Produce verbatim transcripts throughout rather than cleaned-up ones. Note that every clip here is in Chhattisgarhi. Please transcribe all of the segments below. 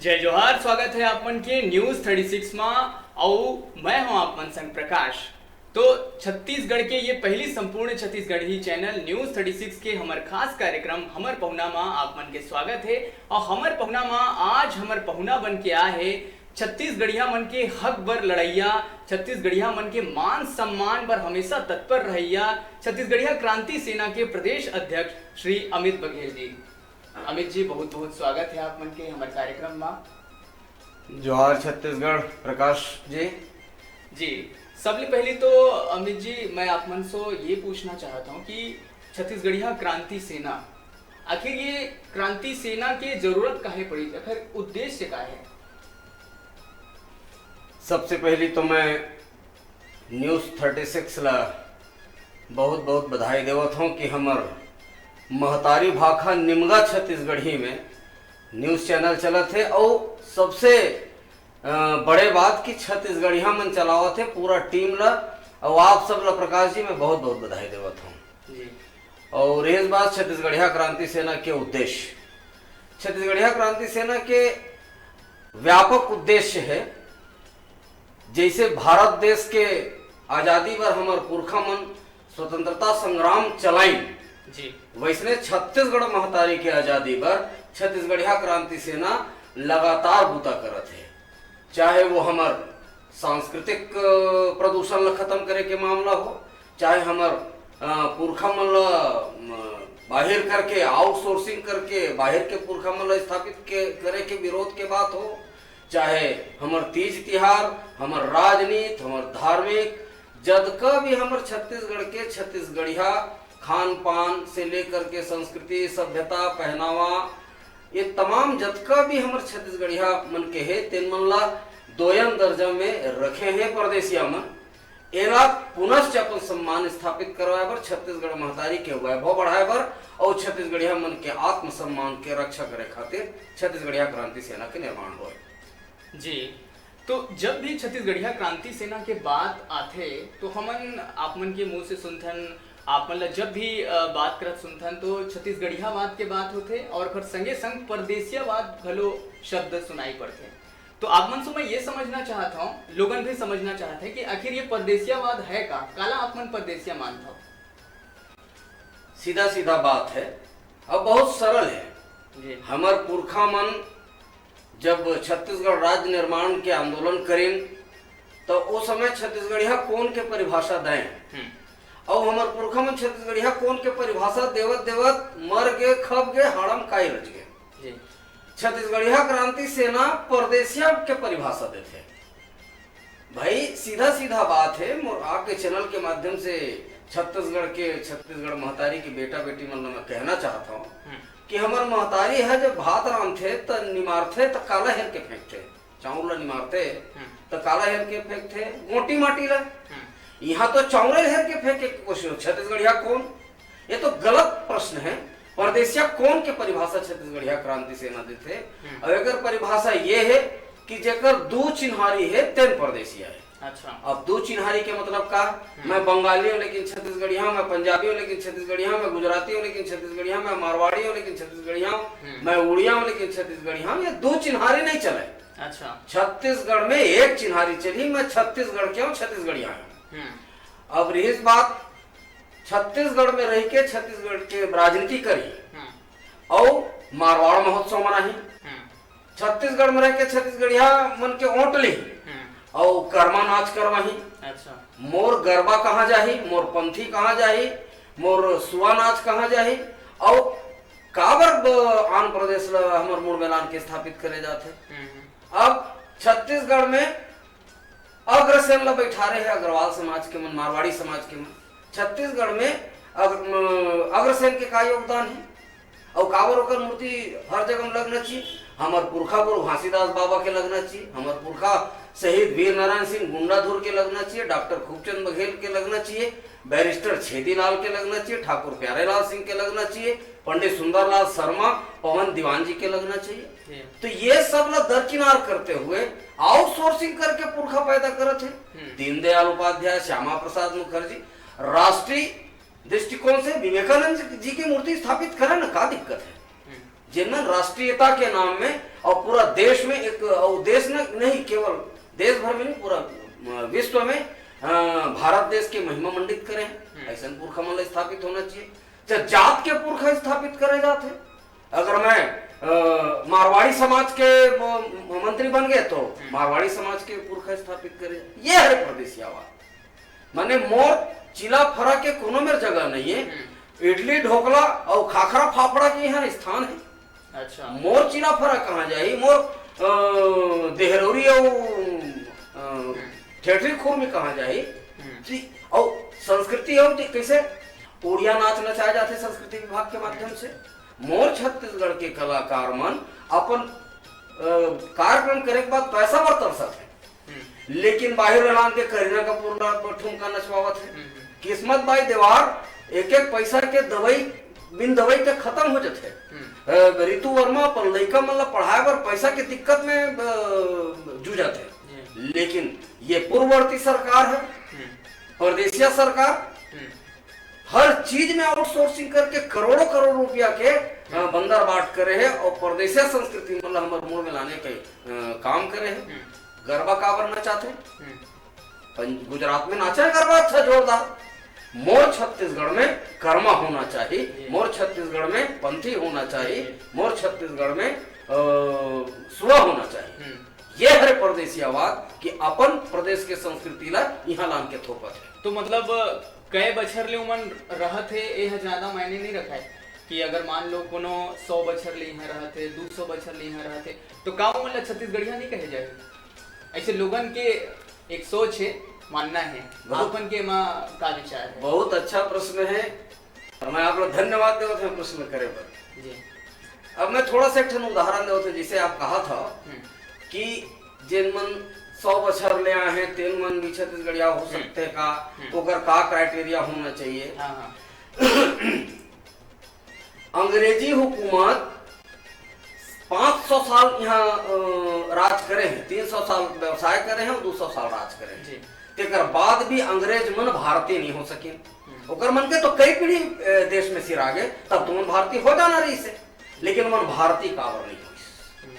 जय जोहार, स्वागत है आप मन के News Thirty Six मा। अउ मैं हूं आप मन संग प्रकाश। तो छत्तीसगढ़ के ये पहली संपूर्ण Chhattisgarhi channel News Thirty Six के हमर खास कार्यक्रम हमर पहुना मा आप मन के स्वागत है। और हमर पहुना मा आज हमर पहुना बन के आए है छत्तीसगढ़िया मन के हक बर लड़ैया, छत्तीसगढ़िया मन के मान सम्मान बर हमेशा तत्पर रहैया छत्तीसगढ़िया क्रांति सेना के प्रदेश अध्यक्ष श्री अमित बघेल जी। अमित जी, बहुत बहुत स्वागत है आप मन के हमर कार्यक्रम मा। जोहार छत्तीसगढ़, प्रकाश जी। जी, सबले पहली तो अमित जी, मैं आप मन से ये पूछना चाहता हूँ कि छत्तीसगढ़िया क्रांति सेना, आखिर ये क्रांति सेना के जरूरत काहे पड़ी, आखिर उद्देश्य का है? सबसे पहली तो मैं News Thirty Six ला बहुत बहुत बधाई देवत हूँ कि हमर महतारी भाखा निमगा छत्तीसगढ़ी में news channel चलत है। और सबसे अ, बड़े बात कि छत्तीसगढ़िया मन चलावत है पूरा टीम ला। और आप सब ला, प्रकाश जी, मैं बहुत बहुत बधाई देवत हूँ। जी। और ये बात छत्तीसगढ़िया क्रांति सेना के उद्देश्य, छत्तीसगढ़िया क्रांति सेना के व्यापक उद्देश्य है, जैसे भारत देश के आजादी बर हमर पुरखा मन स्वतंत्रता संग्राम चलाइन, जी। वैसने छत्तीसगढ़ महतारी के आजादी बर छत्तीसगढ़िया क्रांति सेना लगातार बूता करत है। चाहे वो हमर सांस्कृतिक, अ, प्रदूषण ल खत्म करे के मामला हो, चाहे हमर, अ, पुरखा मन ल, म, बाहिर करके, outsourcing करके बाहिर के पुरखा मन ल स्थापित के, करे के विरोध के बात हो, चाहे हमर तीज तिहार, हमर राजनीत, हमर धार्मिक, जतका भी हमर छत्तीसगढ़ के छत्तीसगढ़िया खान पान से लेकर के संस्कृति, सभ्यता, पहनावा, ये तमाम जतका भी हमर छत्तीसगढ़िया मन के हे, तेन मन ला दोयन दर्जा में रखे हे परदेसिया मन। एला पुनश्च अपन सम्मान स्थापित करवाए बर, छत्तीसगढ़ महतारी के वैभव बढ़ाए बर और छत्तीसगढ़िया मन के आत्मसम्मान के रक्षा करे खातिर छत्तीसगढ़िया क्रांति सेना के निर्माण होए। जी, तो जब भी छत्तीसगढ़िया क्रांति सेना के बात आथे, तो हमन आप मन के मुंह से सुनथन, आप मन ला जब भी, अ, बात करत सुनथन, तो छत्तीसगढ़ियावाद के बात होथे और ओकर संगे संग परदेसियावाद घलो शब्द सुनाई पड़थे। तो आप मन से मैं ये समझना चाहत हूँ, लोगन भी समझना चाहत है कि आखिर ये परदेसियावाद है का, काला आप मन परदेसिया मानत हव? सीधा सीधा बात है और बहुत सरल है। जी। हमर पुरखा मन जब छत्तीसगढ़ राज्य निर्माण के आंदोलन करेन, तो ओ समय छत्तीसगढ़िया कोन के परिभाषा दें? हम्म। और हमर पुरखा मन छत्तीसगढ़िया कोन के परिभाषा देवत देवत मर गे, खप गे, हाड़म काई रच गे। जी। छत्तीसगढ़िया क्रांति सेना परदेसिया के परिभाषा देथे। भाई, सीधा सीधा बात है, मोर आपके चैनल के माध्यम से छत्तीसगढ़ के, छत्तीसगढ़ महतारी के बेटा बेटी मन ला मैं कहना चाहत हूँ, हम्म। कि हमर महतारी है, जब भात रांधथे, त निमारथे, त काला हेर के फेंकथे। चाउर ला निमारथे, हम्म। त काला हेर के फेंकथे, गोटी माटी ला। हम्म। यहाँ तो चाउरे हेर के फेंके के कोशिश हो। छत्तीसगढ़िया कोन? ये तो गलत प्रश्न है। परदेसिया कोन के परिभाषा छत्तीसगढ़िया क्रांति सेना देथे? हम्म। और अगर परिभाषा ये है कि जेकर दू चिन्हारी है, तेन परदेसिया है। अच्छा। अब दू चिन्हारी के मतलब का? हम्म। मैं बंगाली हूँ लेकिन छत्तीसगढ़िया हूँ, मैं पंजाबी हूँ लेकिन छत्तीसगढ़िया हूँ, मैं गुजराती हूँ लेकिन छत्तीसगढ़िया हूँ, मैं मारवाड़ी हूँ लेकिन छत्तीसगढ़िया हूँ, हम्म। मैं उड़िया हूँ लेकिन छत्तीसगढ़िया हूँ, ये दू चिन्हारी नहीं चले। अच्छा। छत्तीसगढ़ में एक चिन्हारी चली, मैं छत्तीसगढ़ के हूँ, छत्तीसगढ़िया हूँ। हम्म। अब रहीस बात छत्तीसगढ़ में रह के छत्तीसगढ़ के राजनीति करही, हम्म। अउ मारवाड़ महोत्सव मनाही, हम्म। छत्तीसगढ़ में रह के छत्तीसगढ़िया मन के ओंट ली, हम्म। अउ करमा नाच करवाही। अच्छा। मोर गरबा कहाँ जाही, मोर पंथी कहाँ जाही, मोर सुआ नाच कहाँ जाही, अउ काबर ब-, आन प्रदेश ल हमर मुड़ में लान के स्थापित करे जाथे? हम्म। अब छत्तीसगढ़ में अग्रसेन ल बैठारे हे, अग्रवाल समाज के मन, मारवाड़ी समाज के मन। छत्तीसगढ़ में अग-, म-, अग्रसेन के का योगदान हे? अउ काबर ओकर मूर्ति हर जगह में लगना चाहिए? हमर पुरखा गुरु घासीदास बाबा के लगना चाहिए, हमर पुरखा शहीद वीर नारायण सिंह गुंडाधुर के लगना चाहिए, डॉक्टर खूबचंद बघेल के लगना चाहिए, बैरिस्टर छेदीलाल के लगना चाहिए, ठाकुर प्यारेलाल सिंह के लगना चाहिए, पंडित सुंदरलाल शर्मा, पवन दीवान जी के लगना चाहिए। जी। तो ये सब ला दरकिनार करते हुए outsourcing करके पुरखा पैदा करत हे। हम्म। दीनदयाल उपाध्याय, श्यामा प्रसाद मुखर्जी, राष्ट्रीय दृष्टिकोण से विवेकानंद जी की मूर्ति स्थापित करे ना, का दिक्कत है? हम्म। जेमन राष्ट्रीयता के नाम में और पूरा देश में एक, और देश न, नहीं, केवल देश भर में नहीं, पूरा, अ, विश्व में, अ, भारत देश के महिमा मंडित करे हैं। हम्म। ऐसन पुरखा मन ला स्थापित होना चाहिए। जब जात के पुरखा स्थापित करे जात है, अगर मैं, अ, मारवाड़ी समाज के म-, मंत्री बन गए तो हम्म। मारवाड़ी समाज के पुरखा स्थापित करे, ये है परदेसियावाद। माने मोर चीला फरा के कोनो मेर जगह नहीं है। हम्म। इडली ढोकला और खाखरा फाफड़ा के यहाँ स्थान है। अच्छा। मोर चीला फरा कहाँ जाही, मोर, अ, देहरौरी और, अ, हम्म। ठेठरी खुर में कहाँ जाही? हम्म। कि, और संस्कृति और जे कैसे उड़िया नाच नचाए जाथे संस्कृति विभाग के माध्यम से। मोर छत्तीसगढ़ के कलाकार मन अपन, अ, कार्यक्रम करे के बाद पैसा बर तरसत है। हम्म। लेकिन बाहिर ऐलान के करीना कपूर ला ठुमका नचवावत है। हम्म, हम्म। किस्मत बाई देवार, एक एक पैसा के दवाई, बिन दवाई के खत्म हो जाथे। हम्म। अ, रितु वर्मा अपन लइका मन ला पढ़ाए बर पैसा के दिक्कत में, अ, जूझत है। जी। लेकिन ये पूर्ववर्ती सरकार है, हम्म। परदेसिया सरकार, हम्म। हर चीज में आउटसोर्सिंग करके करोड़ों करोड़ रुपया के, अ, हम्म। बंदर बाट करे है और परदेसिया संस्कृति मतलब हमर मुड़ में लाने के, अ, काम करे है। हम्म। गरबा काबर नचाथे? हम्म। पं-, गुजरात में नाचे गरबा अच्छा जोरदार। मोर छत्तीसगढ़ में करमा होना चाहिए, जी। मोर छत्तीसगढ़ में पंथी होना चाहिए, जी। मोर छत्तीसगढ़ में, अ, सुआ होना चाहिए। हम्म। ये हरे परदेसियावाद कि अपन प्रदेश के संस्कृति ला इहाँ लान के थोपत है। तो मतलब कई बछर ले उमन रहत हे, ए ह ज्यादा मायने नहीं रखय कि अगर मान लो कोनो सौ बछर ले इहाँ रहत हे, दू सौ बछर ले इहाँ रहत हे, तो का उमन ला छत्तीसगढ़िया नहीं कहे जाए? ऐसे लोगन के एक सोच है, मानना है। बहुत आपन के एमा का विचार है? बहुत अच्छा प्रश्न है और मैं आप ला धन्यवाद देवत हूँ प्रश्न करे बर। जी। अब मैं थोड़ा सा एक ठन उदाहरण देवत हूँ, जैसे आप कहा था हम्म। कि जेन मन सौ बछर ले आए हैं, तेन मन भी छत्तीसगढ़िया हो हम्म। सकते का, हम्म। ओकर का क्राइटेरिया होना चाहिए। हाँ, हाँ। अंग्रेजी हुकूमत पाँच सौ साल यहाँ, अ, राज करे हैं, तीन सौ साल व्यवसाय करे हैं और दू सौ साल राज करे हैं। जी। तेकर बाद भी अंग्रेज मन भारतीय नहीं हो सकिन। हम्म। ओकर मन के तो कई पीढ़ी, अ, देश में सिरा गे, तब तो मन भारतीय हो जाना रहिस हे, लेकिन मन भारतीय काबर नहीं होइस? हम्म।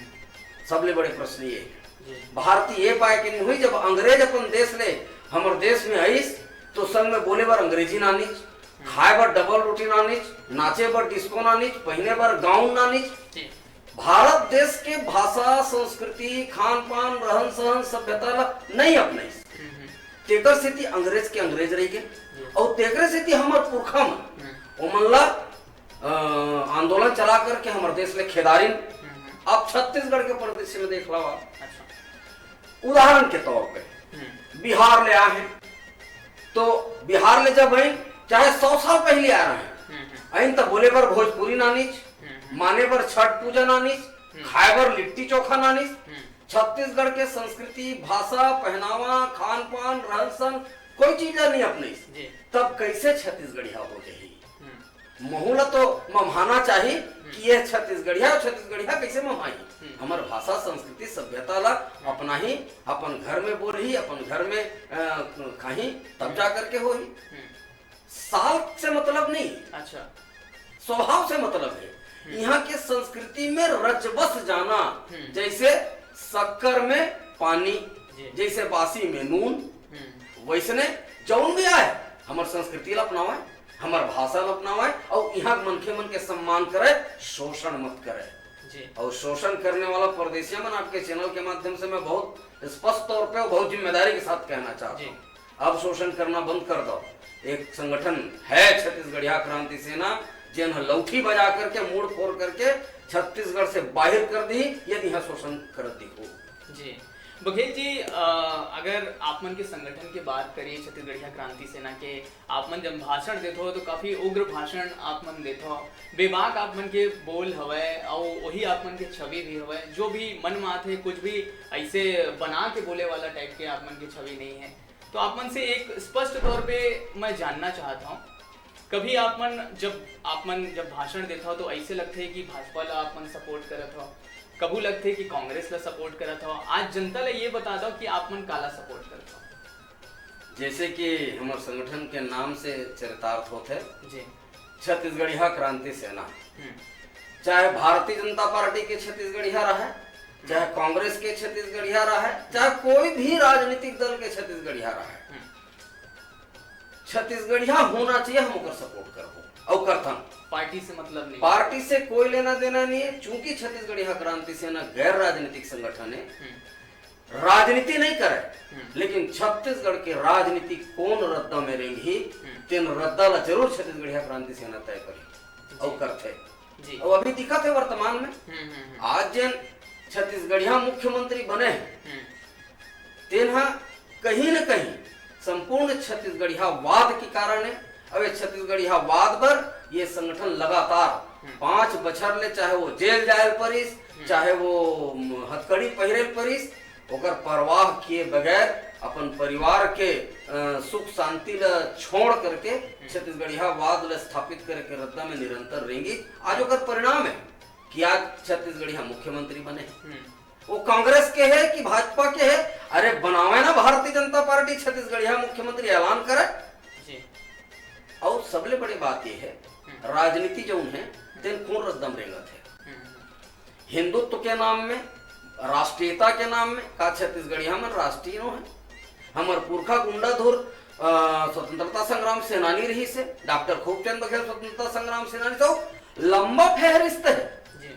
सबले बड़े प्रश्न ये है। जी। भारतीय ये पाए के नहीं हुई, जब अंग्रेज अपन देश ले हमर देश में आइस, तो संग में बोले बर अंग्रेजी नानिच, हम्म। खाए बर डबल रोटी नानिच, नाचे बर डिस्को नानिच, पहिने बर गाउन नानिच। जी। भारत देश के भाषा, संस्कृति, खान पान, रहन सहन, सभ्यता ला नहीं अपनाइस। हम्म, हम्म। तेकर सेती अंग्रेज के अंग्रेज रह गए। जी। और तेकरे सेती हमर पुरखा मन, हम्म। ओमन ला, अ, आंदोलन चला करके हमर देश ले खेदारिन। हम्म, हम्म। आप छत्तीसगढ़ के परिदृश्य में देख लो आप। अच्छा। उदाहरण के तौर पे हम्म। बिहार ले आए हैं, तो बिहार ले जब आइन, चाहे सौ साल पहले आ रहे हैं, हम्म, हम्म। आइन तब बोले बर भोजपुरी नानिच, हम्म, हम्म। माने बर छठ पूजा नानिच, हम्म। खाए बर लिट्टी चोखा नानिच। हम्म। छत्तीसगढ़ के संस्कृति, भाषा, पहनावा, खान पान, रहन सहन, कोई चीज ला नहीं अपनाइस। जी। तब कैसे छत्तीसगढ़िया हो जाही? हम्म। महू ला तो मम्हाना चाही हम्म। कि ये छत्तीसगढ़िया, छत्तीसगढ़िया कैसे मम्हाही? हम्म। हमर भाषा, संस्कृति, सभ्यता ला हम्म। अपनाही, अपन घर में बोलही, अपन घर में, अ, खाही, तब हम्म। जा करके होही। हम्म। साल से मतलब नहीं, अच्छा। स्वभाव से मतलब है। हम्म। यहाँ के संस्कृति में रच बस जाना, हम्म। जैसे शक्कर में पानी, जी। जैसे बासी में नून, हम्म। वैसने जौन भी आए, हमर संस्कृति ला अपनावे, हमर भाषा ला अपनावे, और यहाँ के मनखे मन के सम्मान करे, शोषण मत करे। जी। और शोषण करने वाला परदेसिया मन, आपके चैनल के माध्यम से मैं बहुत स्पष्ट तौर पे और बहुत जिम्मेदारी के साथ कहना चाहता जी। हूँ, अब शोषण करना बंद कर दो। एक संगठन है छत्तीसगढ़िया क्रांति सेना, जेन ह लौठी बजा करके, मूड़ फोड़ करके छत्तीसगढ़ से बाहिर कर दी, यदि यहाँ शोषण करत दिखो। जी। बघेल जी, अ, अगर आप मन के संगठन के बात करिए, छत्तीसगढ़िया क्रांति सेना के, आप मन जब भाषण देथो तो काफी उग्र भाषण आप मन देथो, बेबाक आप मन के बोल हवय, अउ वही आप मन के छवि भी हवय, जो भी मन में आथे कुछ भी ऐसे बना के बोले वाला टाइप के आप मन के छवि नहीं है। तो आप मन से एक स्पष्ट तौर पे मैं जानना चाहता हूँ, कभी आप मन जब, आप मन जब भाषण देथो तो ऐसे लगथे कि भाजपा ला आप मन सपोर्ट करत हो, कभू लगथे कि कांग्रेस ला सपोर्ट करत हो। आज जनता ला ये बता दो कि आप मन काला सपोर्ट करत हो। जैसे कि हमर संगठन के नाम से चरितार्थ होथे जी। छत्तीसगढ़िया क्रांति सेना। हम्म। चाहे भारतीय जनता पार्टी के छत्तीसगढ़िया रहे, चाहे कांग्रेस के छत्तीसगढ़िया रहे, चाहे कोई भी राजनीतिक दल के छत्तीसगढ़िया रहे, हम्म। छत्तीसगढ़िया होना चाहिए, हम ओकर सपोर्ट करबो अउ करथन। पार्टी से मतलब नहीं। पार्टी से कोई लेना देना नहीं है, चूंकि छत्तीसगढ़िया क्रांति सेना गैर राजनीतिक संगठन है। हम्म। राजनीति नहीं करे, हम्म। लेकिन छत्तीसगढ़ के राजनीति कोन रद्दा में रेंगही, हम्म। तेन रद्दा ला जरूर छत्तीसगढ़िया क्रांति सेना तय करही। जी। अउ करथे। जी। अउ अभी दिखत है वर्तमान में, हम्म, हम्म, हम्म। आज जेन छत्तीसगढ़िया मुख्यमंत्री बने हैं, हम्म। तेन ह कहीं न कहीं संपूर्ण छत्तीसगढ़ियावाद के कारण है। अउ ये छत्तीसगढ़ियावाद बर ये संगठन लगातार हम्म। पांच बछर ले, चाहे वो जेल जायल परिस, हम्म। चाहे वो, म, हथकड़ी पहिरेल परिस, ओकर परवाह किए बगैर अपन परिवार के, अ, सुख शांति ल छोड़ करके हम्म। छत्तीसगढ़ियावाद ल स्थापित करे के रद्दा में निरंतर रेंगी। आज ओकर परिणाम है कि आज छत्तीसगढ़िया मुख्यमंत्री बने। हम्म। वो कांग्रेस के है कि भाजपा के है? अरे, बनावे ना भारतीय जनता पार्टी छत्तीसगढ़िया मुख्यमंत्री, ऐलान करे। जी। अउ सबले बड़ी बात ये है, हम्म। राजनीति जौन है, तेन कोन रद्दा में रेंगत है? हम्म। हिंदुत्व के नाम में, राष्ट्रीयता के नाम में का छत्तीसगढ़िया मन राष्ट्रीय नो है? हमर पुरखा गुंडाधुर, अ, स्वतंत्रता संग्राम सेनानी रहिस हे, डॉक्टर खूबचंद बघेल स्वतंत्रता संग्राम सेनानी, तो लंबा फहरिस्त है। जी।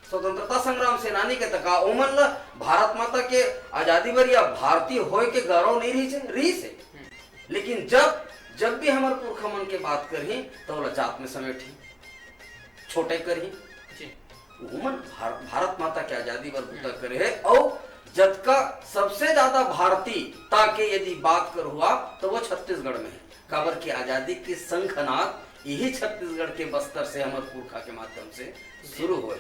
स्वतंत्रता संग्राम सेनानी के तका ओमन ल भारत माता के आजादी बर या भारतीय होय के गौरव नहीं रहिस हे, रहिस हे। हम्म। लेकिन जब, जब भी हमर पुरखा मन के बात करही, त ओला जात में समेटही, छोटे करही। जी। ओमन भार-, भारत माता के आजादी बर बूता हम्म। करे हे, अउ जतका सबसे ज्यादा भारतीयता के यदि बात करहू, त वो छत्तीसगढ़ में है। काबर कि आजादी के शंखनाद यही छत्तीसगढ़ के बस्तर से हमर पुरखा के माध्यम से जी। शुरू होय।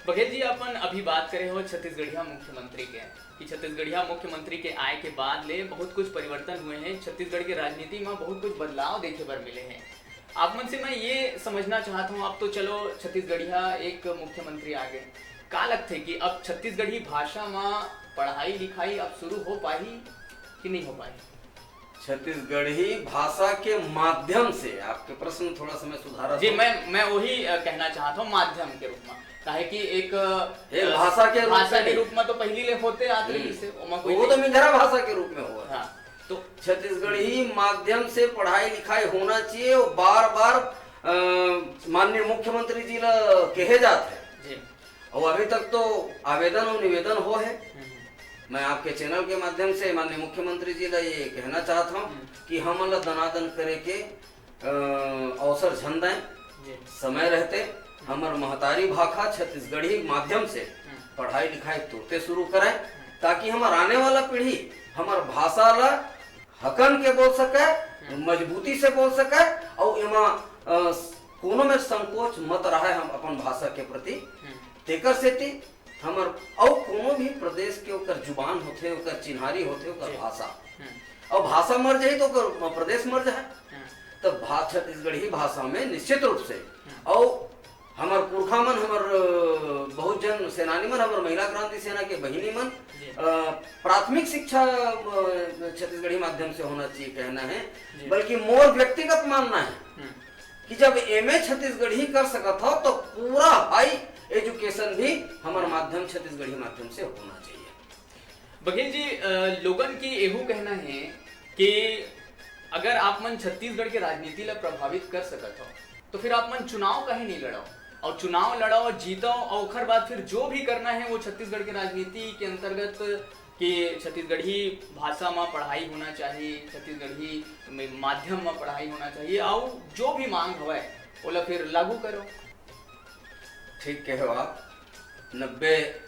बघेल जी, अपन अभी बात करे हो छत्तीसगढ़िया मुख्यमंत्री के, कि छत्तीसगढ़िया मुख्यमंत्री के आय के बाद ले बहुत कुछ परिवर्तन हुए हैं, छत्तीसगढ़ के राजनीति में बहुत कुछ बदलाव देखे बर मिले हैं। आप मन से मैं ये समझना चाहत हूँ, अब तो चलो छत्तीसगढ़िया एक मुख्यमंत्री आ गए, का लगथे कि अब छत्तीसगढ़ी भाषा में पढ़ाई लिखाई अब शुरू हो पाही कि नहीं हो पाही? छत्तीसगढ़ी भाषा के माध्यम से, आपके प्रश्न थोड़ा सा मैं सुधारा जी, तो। मैं, मैं वही, अ, कहना चाहता हूँ, माध्यम के रूप में, काहे कि एक, एक अ, भाषा के रूप भाषा में के नहीं। रूप में तो पहली ले होते आत हम्म। रहिस हे, ओमा कोई वो तो नहीं। मिंजरा भाषा के रूप में हुआ। हाँ, तो छत्तीसगढ़ी माध्यम से पढ़ाई लिखाई होना चाहिए, वो बार बार, अ, माननीय मुख्यमंत्री जी ला कहे जात है। जी। अउ अभी तक तो आवेदन अउ निवेदन हो है। हम्म। मैं आपके चैनल के माध्यम से माननीय मुख्यमंत्री जी ला ये कहना चाहत हूँ हम्म। कि हमन ला दनादन करे के, अ, अवसर झन दें। जी। समय रहते हम्म। हमर महतारी भाखा छत्तीसगढ़ी माध्यम से हम्म। पढ़ाई लिखाई तुरते शुरू करें, हम्म। ताकि हमर आने वाला पीढ़ी हमर भाषा ला हकन के बोल सके, हम्म। मजबूती से बोल सके, अउ एमा, अ, कोनो में संकोच मत रहे हम अपन भाषा के प्रति। हम्म। तेकर सेती हमर अउ कोनो भी प्रदेश के ओकर जुबान होथे, ओकर चिन्हारी होथे, ओकर जी। भाषा। हम्म। अउ भाषा मर जाही तो ओकर प्रदेश मर जाही। हम्म। त भा-, छत्तीसगढ़ी भाषा में निश्चित रूप से हम्म। अउ हमर पुरखा मन, हमर, अ, बहुत जन सेनानी मन, हमर महिला क्रांति सेना के बहिनी मन, जी। अ, प्राथमिक शिक्षा, अ, छत्तीसगढ़ी माध्यम से होना चाहिए कहना है, जी। बल्कि मोर व्यक्तिगत मानना है हम्म। कि जब एमए छत्तीसगढ़ी कर सकत हो, तो पूरा हाई एजुकेशन भी हमर माध्यम, छत्तीसगढ़ी माध्यम से होना चाहिए। बघेल जी, अ, लोगन की एहू कहना है कि अगर आप मन छत्तीसगढ़ के राजनीति ला प्रभावित कर सकत हो, तो फिर आप मन चुनाव काहे नहीं लड़ाओ? और चुनाव लड़ाओ, जीतो, और ओखर बाद फिर जो भी करना है, वो छत्तीसगढ़ के राजनीति के अंतर्गत कि छत्तीसगढ़ी भाषा में पढ़ाई होना चाहिए, छत्तीसगढ़ी में, माध्यम में पढ़ाई होना चाहिए, और जो भी मांग हवय, ओला फिर लागू करो। ठीक कहे हो आप। नब्बे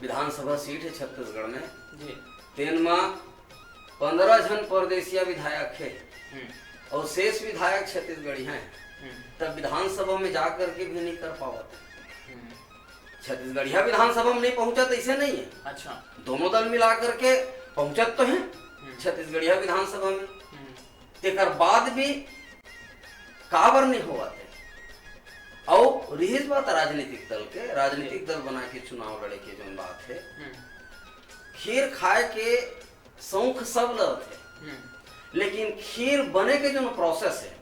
विधानसभा सीट है छत्तीसगढ़ में, जी। तेन मा पंद्रह झन परदेसिया विधायक है हम्म। और शेष विधायक छत्तीसगढ़िया हैं, हम्म। तब विधानसभा में जा करके भी नहीं कर पावत। हम्म। छत्तीसगढ़िया विधानसभा में नहीं पहुंचत, ऐसे नहीं है। अच्छा। दोनों दल मिला करके पहुंचत तो हैं हम्म। छत्तीसगढ़िया विधानसभा में। हम्म। तेकर बाद भी काबर नहीं होवत है? अउ रिहिस बात राजनीतिक दल के, राजनीतिक दल बना के चुनाव लड़े के जोन बात है, हम्म। खीर खाए के शौक सब ल होथे, हम्म। लेकिन खीर बने के जोन प्रोसेस है,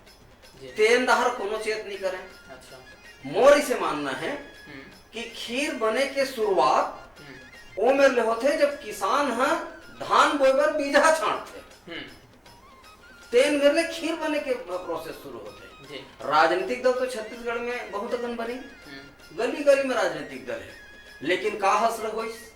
जी। तेन डहर कोनो चेत नहीं करे। अच्छा। मोर इसे मानना है हम्म। कि खीर बने के शुरुआत हम्म। ओ मेर ले होथे, जब किसान ह धान बोए बर बीजहा छांटथे। हम्म। तेन मेर ले खीर बने के प्रोसेस शुरू होथे। जी। राजनीतिक दल तो छत्तीसगढ़ में बहुत अकन बने, हम्म। गली गली में राजनीतिक दल है, लेकिन का हश्र होइस?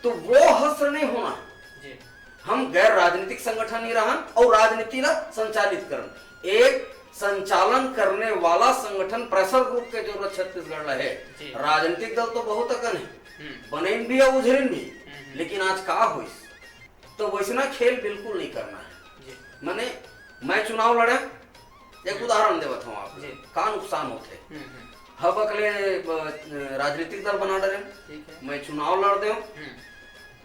तो वो हश्र नहीं होना। जी। हम गैर राजनीतिक संगठन ही रहन और राजनीति ला संचालित करन। एक संचालन करने वाला संगठन, प्रेशर ग्रुप के जरूरत छत्तीसगढ़ ला है। जी। राजनीतिक दल तो बहुत अकन है, हम्म। बनेन भी और उझरिन भी, हम्म, हम्म। लेकिन आज का होइस? तो वैसना खेल बिल्कुल नहीं करना है। जी। माने, मैं चुनाव लड़े, एक हम्म। उदाहरण देवत हूँ आप, जी। का नुकसान होथे। हम्म, हम्म। हब अकले, अ, राजनीतिक दल बना डरे, ठीक है। मैं चुनाव लड़ दे, हम्म।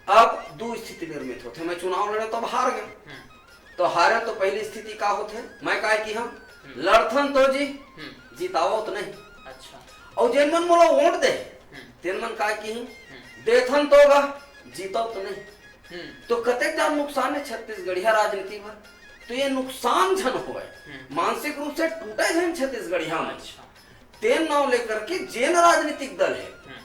अब दू स्थिति निर्मित होथे, मैं चुनाव लड़े तो अब हार गए, हम्म। तो हारे तो पहली स्थिति का होथे, मैं काय की हम हम्म। लड़थन तो जी, हम्म। जितावत नहीं। अच्छा। और जेन मन मोला वोट दे, हम्म। तेन मन काय की हम हम्म। देथन तो गा, जीतवत नहीं। हम्म। तो कतेक जान नुकसान है छत्तीसगढ़िया राजनीति बर। तो ये नुकसान झन होए, हम्म। मानसिक रूप से टूटे झन छत्तीसगढ़िया मन। अच्छा। तेन नाव लेकर के जेन राजनीतिक दल है, हम्म।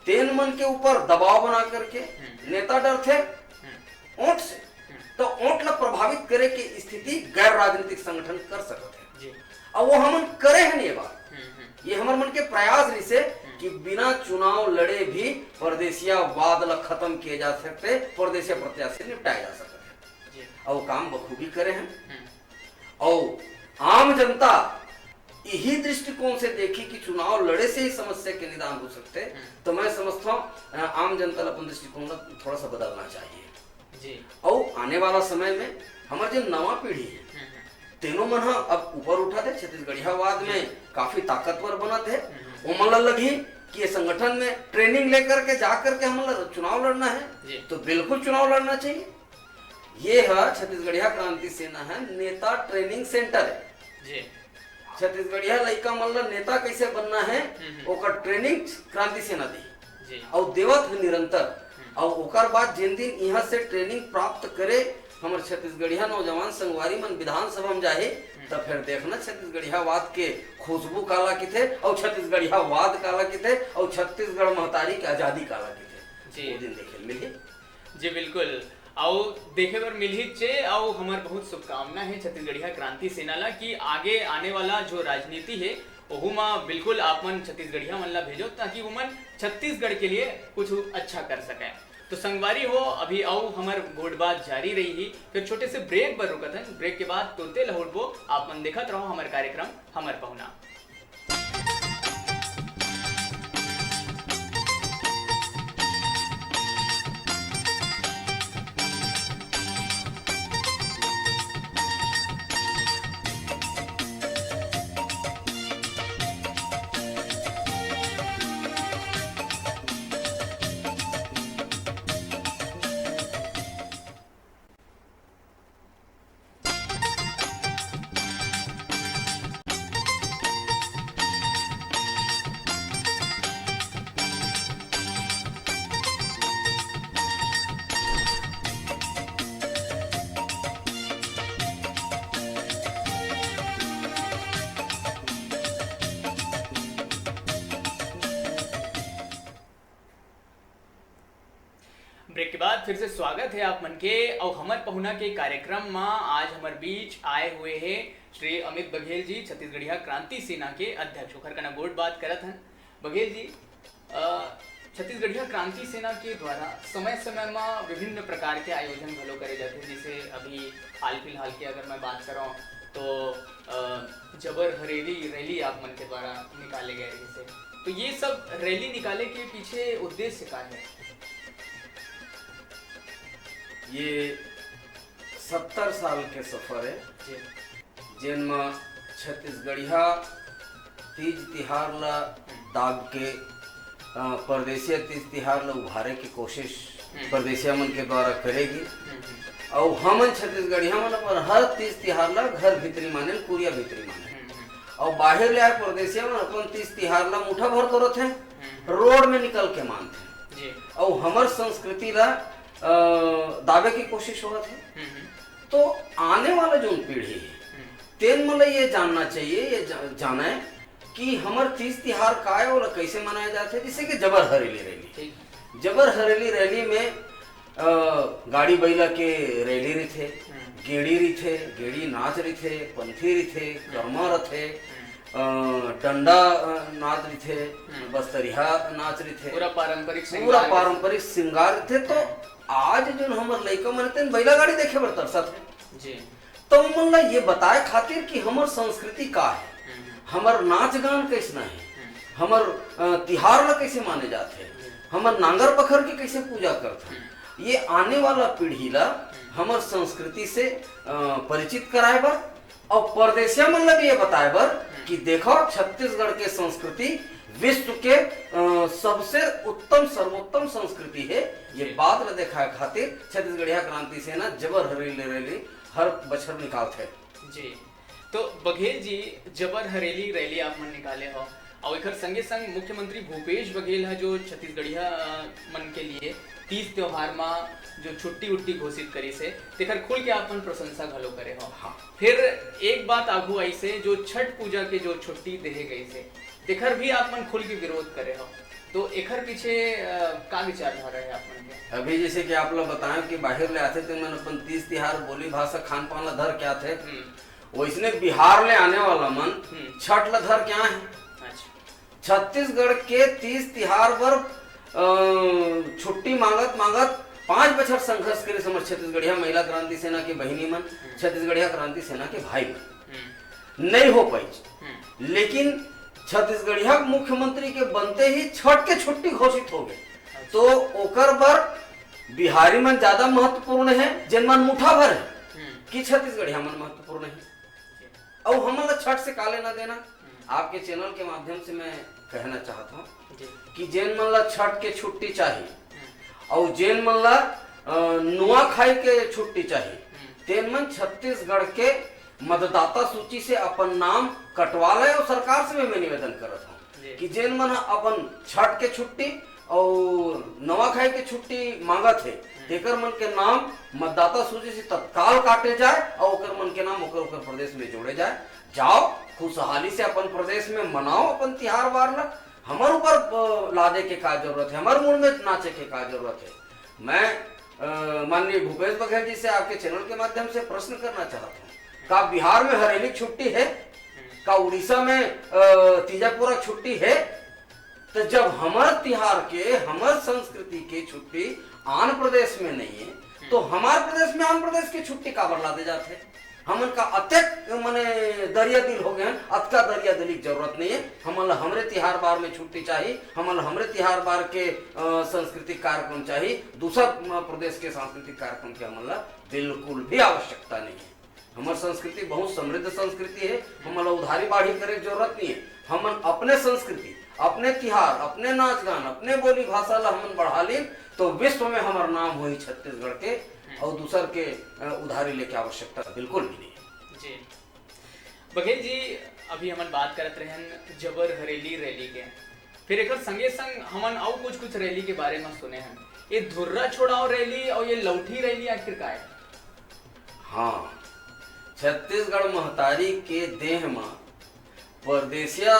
तेन मन के ऊपर दबाव बना करके हम्म। नेता डरथे हम्म। ओट से, हम्म। तो ओट ला प्रभावित करे के स्थिति गैर राजनीतिक संगठन कर सकत है। जी। अब वो हमन करे हन ये बात, हम्म, हम्म। ये हमर मन के प्रयास रहिसे हम्म। कि बिना चुनाव लड़े भी परदेसियावाद ला खत्म किए जा सकते, परदेसिया प्रत्याशी निपटाए जा सकते। जी। और वो काम बखूबी करे हैं। हम्म। और आम जनता यही दृष्टिकोण से देखी कि चुनाव लड़े से ही समस्या के निदान हो सकते, हम्म। तो मैं समझता हूँ, अ, आम जनता ला अपन दृष्टिकोण ला थोड़ा सा बदलना चाहिए। जी। और आने वाला समय में हमारे जो नवा पीढ़ी है, हम्म, हम्म। तेनो मन ह अब ऊपर उठत हे, छत्तीसगढ़ियावाद में जी। काफी ताकतवर बनत हे। हम्म, हम्म। ओमन ला लगही कि ये संगठन में ट्रेनिंग लेकर के, जा करके हमन ला चुनाव लड़ना है, जी। तो बिल्कुल चुनाव लड़ना चाहिए। ये ह छत्तीसगढ़िया क्रांति सेना है, नेता ट्रेनिंग सेंटर है। जी। छत्तीसगढ़िया लइका मन ला नेता कैसे बनना है, हम्म, हम्म। ओकर ट्रेनिंग क्रांति सेना दी। जी। अउ देवत है निरंतर। हम्म। अउ ओकर बाद जिन दिन इहाँ से ट्रेनिंग प्राप्त करे हमर छत्तीसगढ़िया नौजवान संगवारी मन विधानसभा में जाही, हम्म। त फिर देखना छत्तीसगढ़ियावाद के खुशबू काला किथे, अउ छत्तीसगढ़ियावाद काला किथे, अउ छत्तीसगढ़ महतारी के आजादी काला किथे। जी। वो दिन देखे मिलही। जी, बिल्कुल। अउ देखे बर मिलही चे, अउ हमर बहुत शुभकामना हे छत्तीसगढ़िया क्रांति सेना ला कि आगे आने वाला जो राजनीति हे, ओहू म बिल्कुल आप मन छत्तीसगढ़िया मन ला भेजो, ताकि वो मन छत्तीसगढ़ के लिए कुछ अच्छा कर सके। तो संगवारी हो, अभी अउ हमर गोठबात जारी रही ही, फिर छोटे से ब्रेक बर रुकत हन। ब्रेक के बाद तुरते लहुटबो, आप मन देखत रहो हमर कार्यक्रम हमर पहुना। ब्रेक के बाद फिर से स्वागत है आप मन के। अउ हमर पहुना के कार्यक्रम म आज हमर बीच आए हुए हैं श्री अमित बघेल जी, छत्तीसगढ़िया क्रांति सेना के अध्यक्ष। ओखर कना गोठ बात करत हन। बघेल जी, अ, छत्तीसगढ़िया क्रांति सेना के द्वारा समय-समय म विभिन्न प्रकार के आयोजन घलो करे जाथे, जैसे अभी हाल फिलहाल के अगर मैं बात करौं तो, अ, जबर हरेली रैली आप मन के द्वारा निकाले गए रहिसे। तो ये सब रैली निकाले के पीछे उद्देश्य का है? ये सत्तर साल के सफर है, जी। जेन म छत्तीसगढ़िया तीज तिहार ला दाब के, अ, परदेसिया तीज तिहार ला उभारे के कोशिश हम्म। परदेसिया मन के द्वारा करे गे। हम्म, हम्म। अउ हमन छत्तीसगढ़िया मन अपन हर तीज तिहार ला घर भीतरी मानेन, कुरिया भीतरी मानेन। हम्म, हम्म। अउ बाहिर ले आए परदेसिया मन अपन तीज तिहार ला मुठा भर तो रथे, हम्म। रोड में निकल के मानथे। जी। अउ हमर संस्कृति ला, अ, दाबे की कोशिश होवत हे। हम्म, हम्म। तो आने वाला जोन पीढ़ी हे, हम्म। तेन मन ला ये जानना चाहिए, ये जा-, जाने कि हमर तीज तिहार का ए, ओला कइसे मनाए जाथे, जइसे कि जबर हरेली रैली। ठीक। जबर हरेली रैली में, अ, गाड़ी बइला के रैली रहिथे, हम्म। गेड़ी रहिथे, गेड़ी नाच रहिथे, पंथी रहिथे, हम्म। करमा रहिथे, हम्म। अ, डंडा, अ, नाच रहिथे, हम्म। बस्तरिहा नाच रहिथे। पूरा पारंपरिक पूरा श्रृंगार। पारंपरिक श्रृंगार रहिथे। तो हम्म। आज जोन हमर लइका मन तेन बइला गाड़ी देखे बर तरसत हे। जी। त ओमन ला ये बताए खातिर कि हमर संस्कृति का हे, हम्म। हमर नाच गान कइसना हे, हम्म। हमर, अ, तिहार ला कइसे माने जाथे, हम्म। हमर नांगर पखर के कइसे पूजा करथन, हम्म। ये आने वाला पीढ़ी ला हम्म। हमर संस्कृति से, अ, परिचित कराए बर अउ परदेसिया मन ला भी ये बताए बर हम्म। कि देखव, छत्तीसगढ़ के संस्कृति विश्व के, अ, सबसे उत्तम, सर्वोत्तम संस्कृति हे। ये जी। बात ला देखाए खातिर छत्तीसगढ़िया क्रांति सेना जबर हरेली रैली हर बछर निकालथे। जी, तो बघेल जी, जबर हरेली रैली आप मन निकाले हो, अउ एकर संगे संग मुख्यमंत्री भूपेश बघेल ह जो छत्तीसगढ़िया, अ, मन के लिए तीज त्योहार म जो छुट्टी उट्टी घोषित करिस हे, तेकर खुल के आप मन प्रशंसा घलो करे हो। हाँ। फिर एक बात आगू आइस हे, जो छठ पूजा के जो छुट्टी देहे गइस हे, तेकर भी आप मन खुल के विरोध करे हो। तो एकर पीछे, अ, का विचारधारा हे आप मन के? अभी जइसे कि आप ला बताएं कि बाहिर ले आथे, ते मन अपन तीज तिहार, बोली भाषा, खान पान ला धर के आथे। हम्म। वइसने बिहार ले आने वाला मन हम्म। छठ ला धर के आए हे। अच्छा। छत्तीसगढ़ के तीज तिहार बर, अ, छुट्टी मांगत मांगत पांच बछर संघर्ष करिस हमर छत्तीसगढ़िया महिला क्रांति सेना के बहिनी मन, हम्म। छत्तीसगढ़िया क्रांति सेना के भाई मन। हम्म। नइ हो पाइस। हम्म। लेकिन छत्तीसगढ़िया मुख्यमंत्री के बनते ही छठ के छुट्टी घोषित हो गे। अच्छा। तो ओकर बर बिहारी मन ज्यादा महत्वपूर्ण हे, जेन मन मुठा भर हे, हम्म। कि छत्तीसगढ़िया मन महत्वपूर्ण हे। जी। अउ हमन ला छठ से का लेना देना? हम्म। आपके चैनल के माध्यम से मैं कहना चाहत हूँ जी। कि जेन मन ला छठ के छुट्टी चाही हम्म। अउ जेन मन ला, अ, नुआखाई के छुट्टी चाही, हम्म। तेन मन छत्तीसगढ़ के मतदाता सूची से अपन नाम कटवा ले। अउ सरकार से भी मैं निवेदन करत हूँ जी। कि जेन मन ह अपन छठ के छुट्टी अउ नवाखाई के छुट्टी मांगत हे, हम्म। तेकर मन के नाम मतदाता सूची से तत्काल काटे जाए अउ ओकर मन के नाम ओकर, ओकर प्रदेश में जोड़े जाए। जाओ, खुशहाली से अपन प्रदेश में मनाओ अपन तिहार बार ला। हमर ऊपर, अ, लादे के का जरूरत हे, हमर मुड़ में नाचे के का जरूरत हे? मैं, अ, माननीय भूपेश बघेल जी से आपके चैनल के माध्यम से प्रश्न करना चाहत हूँ, का बिहार में हरेली छुट्टी हे? का उड़ीसा में, अ, तीजा पोरा छुट्टी हे? तो जब हमर तिहार के, हमर संस्कृति के छुट्टी आन प्रदेश में नइ हे, तो हमार प्रदेश में आन प्रदेश के छुट्टी काबर लादे जाथे? हमन का अतेक मने दरिया दिल हो गे हन, अतका दरिया दिली के जरूरत नइ हे। हमन ला हमरे तिहार बार में छुट्टी चाही, हमन ला हमरे तिहार बार के, अ, सांस्कृतिक कार्यक्रम चाही, दूसर, अ, प्रदेश के सांस्कृतिक कार्यक्रम के हमन ला बिल्कुल भी आवश्यकता नइ हे। हमर संस्कृति बहुत समृद्ध संस्कृति हे, हमन ला उधारी बाढ़ी करे के जरूरत नइ हे। हमन अपने संस्कृति, अपने तिहार, अपने नाच गान, अपने बोली भाषा ला हमन बढ़ा लीन, तो विश्व में हमर नाम होही छत्तीसगढ़ के, अउ दूसर के, अ, उधारी लेके आवश्यकता बिल्कुल भी नइ हे। जी। बघेल जी, अभी हमन बात करत रहेन जबर हरेली रैली के, फिर एकर संगे संग हमन अउ कुछ कुछ रैली के बारे में सुने हन। ये धुर्रा छोड़ाओ रैली अउ ये लौठी रैली आखिर का हे? हाँ, छत्तीसगढ़ महतारी के देह म परदेसिया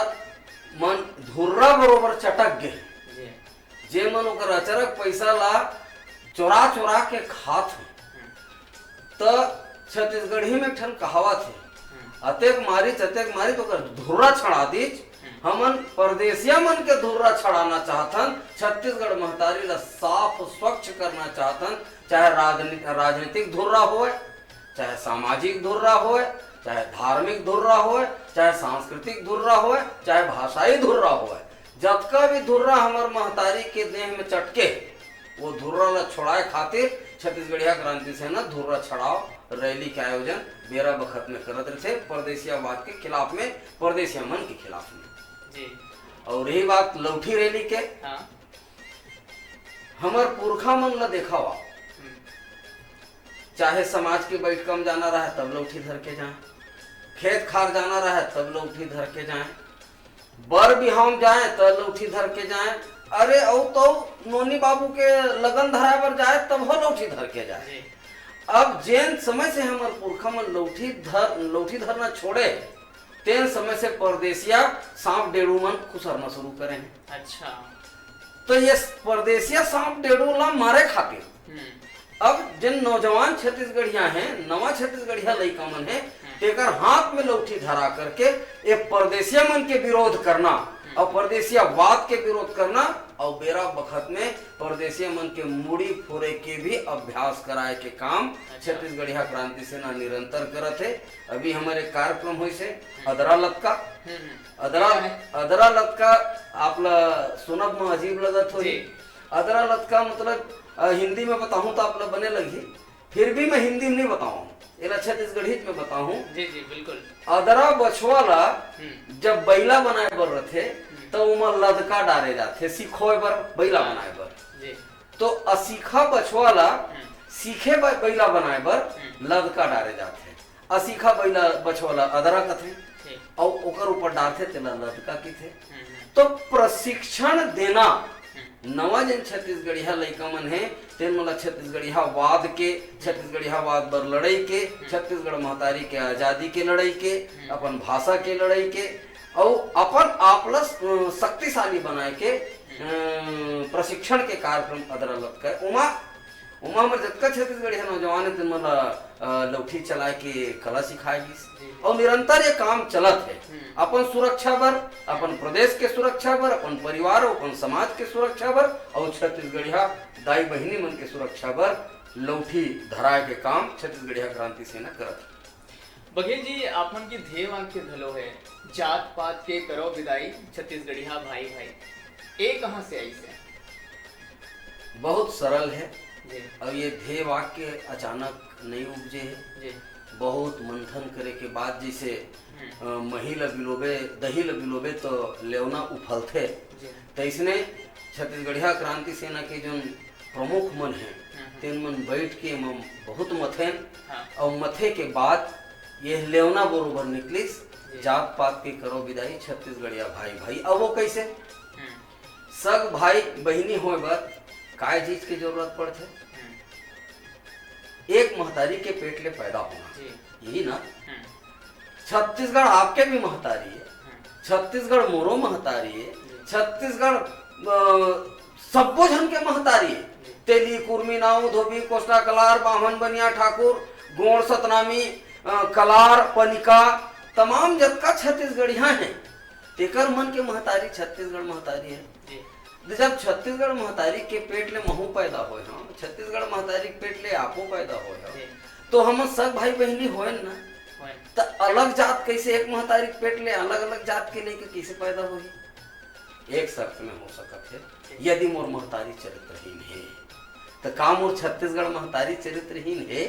मन धुर्रा बरोबर चटक गे। जी। जे मन ओकर अचरक पैसा ला चोरा चोरा के खात हे। हम्म। त छत्तीसगढ़ी में एक ठन कहावत हे, हम्म। अतेक मारिच, अतेक मारिच, ओकर धुर्रा छड़ा दीच। हम्म। हमन परदेसिया मन के धुर्रा छड़ाना चाहथन, छत्तीसगढ़ महतारी ला साफ स्वच्छ करना चाहथन, चाहे राजनी-, राजनीतिक धुर्रा होय, चाहे सामाजिक धुर्रा होय, चाहे धार्मिक धुर्रा होय, चाहे सांस्कृतिक धुर्रा होय, चाहे भाषाई धुर्रा होय, जतका भी धुर्रा हमर महतारी के देह में चटके, वो धुर्रा ला छोड़ाए खातिर छत्तीसगढ़िया क्रांति सेना धुर्रा छड़ाओ रैली के आयोजन बेरा बखत में करत रहिथे, परदेसियावाद के खिलाफ में, परदेसिया मन के खिलाफ में। जी। अउ रही बात लौठी रैली के, हाँ। हमर पुरखा मन ला देखव आप, हम्म। चाहे समाज के बैठका म जाना रहय तब लौठी धर के जाए, खेत खार जाना रहय तब लौठी धर के जाए, बर बिहाव म जाए त लौठी धर के जाए। अरे अउ तो नोनी बाबू के लगन धराए बर जाए तब हो लौठी धर के जाए। जी। अब जेन समय से हमर पुरखा मन लौठी धर, लौठी धरना छोड़े, तेन समय से परदेसिया सांप डेड़ू मन खुसरना शुरू करे हैं। अच्छा। तो ये परदेसिया सांप डेड़ू ला मारे खातिर हम्म। अब जिन नौजवान छत्तीसगढ़िया हैं, नवा छत्तीसगढ़िया लइका मन हैं, हम्म। तेकर हाथ में लौठी धरा करके ये परदेसिया मन के विरोध करना हम्म। और परदेसियावाद के विरोध करना और बेरा बखत में परदेसिया मन के मुड़ी फोरे के भी अभ्यास कराए के काम अच्छा। छत्तीसगढ़िया क्रांति सेना निरंतर करत हे। अभी हमर एक कार्यक्रम होइस हे हम्म। अदरा लतका। हम्म, हम्म। अदरा, क्या है? अदरा लतका आप ला सुनब म अजीब लगत होही। जी। अदरा लतका मतलब, अ, हिंदी में बताहूँ त आप ला बने लगही, फिर भी मैं हिंदी में नहीं बताऊँ, एला छत्तीसगढ़ी में बताहूँ। जी, जी, बिल्कुल। अदरा बछवा ला हम्म। जब बइला बनाए बर रथे, हम्म। त ओमा लदका डारे जाथे, सिखोए बर, बइला हाँ। बनाए बर। जी। तो असीखा बछवा ला हम्म। सीखे ब-, बइला बनाए बर हम्म। लदका डारे जाथे। असीखा बइला बछवा ला अदरा कथे ठीक। अउ ओकर ऊपर डारथे तेला लदका किथे। हम्म, हम्म। तो प्रशिक्षण देना, हम्म। नवा जेन छत्तीसगढ़िया लइका मन हे, तेन मन ला छत्तीसगढ़ियावाद के, छत्तीसगढ़ियावाद बर लड़ई के, हम्म। छत्तीसगढ़ महतारी के आजादी के लड़ई के, हम्म। अपन भाषा के लड़ई के, अउ अपन आप ला, अ, शक्तिशाली बनाए के, हम्म। अ, प्रशिक्षण के कार्यक्रम अदरा लतका हे। ओमा ओमा हमर जतका छत्तीसगढ़िया नौजवान हे, तेन मन ल, अ, लौठी चलाए के कला सिखाए गिस। जी। अउ निरंतर ये काम चलत हे। हम्म। अपन सुरक्षा बर, अपन प्रदेश के सुरक्षा बर, अपन परिवार अउ अपन समाज के सुरक्षा बर, अउ छत्तीसगढ़िया दाई बहिनी मन के सुरक्षा बर लौठी धराए के काम छत्तीसगढ़िया क्रांति सेना करत हे। बघेल जी, आप मन के ध्येय वाक्य घलो हे, "जात पात के करो विदाई, छत्तीसगढ़िया भाई भाई।" ए कहाँ से आइस हे? बहुत सरल हे जी। अउ ये ध्येय वाक्य अचानक नइ उपजे हे। जी। बहुत मंथन करे के बाद जइसे, हम्म। अ, मही ल बिलोबे, दही ल बिलोबे तो लेवना उफलथे। जी। तइसने छत्तीसगढ़िया क्रांति सेना के जोन प्रमुख मन हे, हम्म, हम्म। तेन मन बैठ के एमा बहुत मथेन हाँ। अउ मथे के बाद ये लेवना बरोबर निकलिस, जी। जात पात के करो विदाई छत्तीसगढ़िया भाई भाई। अब वो कइसे? हम्म। सग भाई बहिनी होए बर काय चीज के जरूरत पड़थे? हम्म। एक महतारी के पेट ले पैदा होना, जी। यही ना? हम्म। छत्तीसगढ़ आपके भी महतारी हे, हम्म। छत्तीसगढ़ मोरो महतारी हे, जी। छत्तीसगढ़, अ, सब्बो झन के महतारी हे। जी। तेली, कुर्मी, नाऊ, धोबी, कोस्टा, कलार, बाम्हन, बनिया, ठाकुर, गोंड़, सतनामी, अ, कलार, पनिका, तमाम जतका छत्तीसगढ़िया हे, तेकर मन के महतारी छत्तीसगढ़ महतारी हे। जी। जब छत्तीसगढ़ महतारी के पेट ले महू पैदा होए हंव, छत्तीसगढ़ महतारी के पेट ले आपो पैदा होए हव, जी। तो हमन सग भाई बहिनी होएन ना। होएन। त अलग जात कइसे, एक महतारी के पेट ले अलग-अलग जात के लइका कइसे पैदा होही? एक शर्त में हो सकत हे, जी। यदि मोर महतारी चरित्रहीन हे, त का मोर छत्तीसगढ़ महतारी चरित्रहीन हे?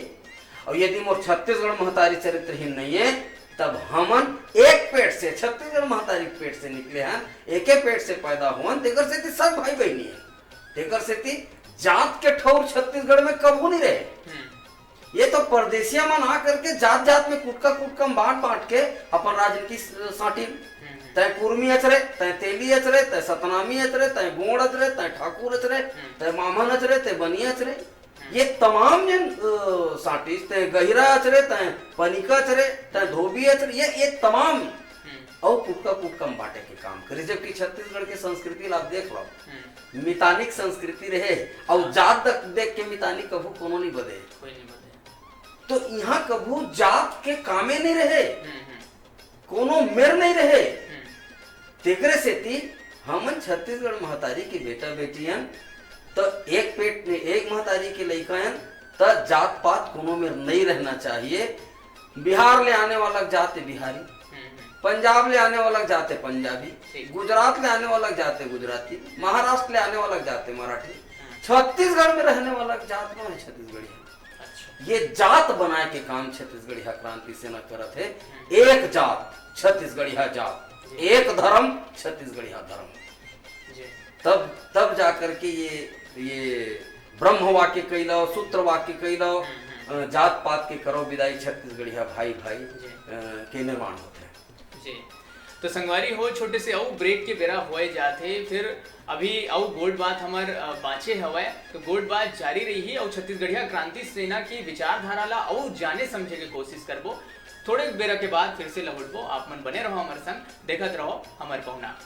अउ यदि मोर छत्तीसगढ़ महतारी चरित्रहीन नइ हे, तब हमन एक पेट से, छत्तीसगढ़ महतारी के पेट से निकले हन, एके पेट से पैदा होवन, तेकर सेती सब भाई बहिनी हन। तेकर सेती जात के ठौर छत्तीसगढ़ में कभू नइ रहे। हम्म। ये तो परदेसिया मन आ करके जात-जात में कुटका-कुटका में बांट-बांट के अपन राजनीति स-, सांटिन। हम्म, हम्म। तैं कुर्मी अचरे, तैं तेली अचरे, तैं सतनामी अचरे, तैं गोंड़ अचरे, तैं ठाकुर अचरे, हम्म। तैं मामन अचरे, तैं बनिया अचरे। हम्म। ये तमाम जन, अ, सांटिस, तैं गहिरा अचरे, तैं पनिका अचरे, तैं धोबी अचरे, ये, ये तमाम हम्म। अउ कुटका-कुटका में बांटे के काम करिस, जबकि छत्तीसगढ़ के संस्कृति ला आप देख लो, हम्म। मितानिक संस्कृति रहे, अउ हाँ। जात दक-, देख के मितानिक कभू कोनो नइ बदे। कोई नइ बदे। तो इहाँ कभू जात के कामे नइ रहे, हम्म, हम्म। कोनो मेर नइ रहे। हम्म। तेकरे सेती हमन छत्तीसगढ़ महतारी के बेटा बेटी अन, त एक पेट में एक महतारी के लइका अन, त जात पात कोनो मेर नइ रहना चाहिए। बिहार ले आने वाला जात हे बिहारी, हम्म, हम्म। पंजाब ले आने वाला जात हे पंजाबी, ठीक। गुजरात ले आने वाला जात हे गुजराती, महाराष्ट्र ले आने वाला जात हे मराठी, हम्म। छत्तीसगढ़ में रहने वाला जात नोहे छत्तीसगढ़िया। अच्छा। ये जात बनाए के काम छत्तीसगढ़िया क्रांति सेना करत हे। हम्म। एक जात छत्तीसगढ़िया जात, जी। एक धर्म छत्तीसगढ़िया धर्म। जी। तब, तब जा करके ये, ये ब्रह्म वाक्य कइलो, सूत्र वाक्य कइलो, हम्म, हम्म। अ, जात पात के करो विदाई छत्तीसगढ़िया भाई भाई, जी। अ, के निर्माण होथे। जी। तो संगवारी हो, छोटे से अउ break के बेरा होए जात हे, फिर अभी अउ गोठ बात हमर, अ, बांचे हवय, तो गोठ बात जारी रही अउ छत्तीसगढ़िया क्रांति सेना की विचारधारा ला अउ जाने समझे के कोशिश करबो। थोड़े बेरा के बाद फिर से लहुटबो, आप मन बने रहो हमर संग, देखत रहो हमर पहुना।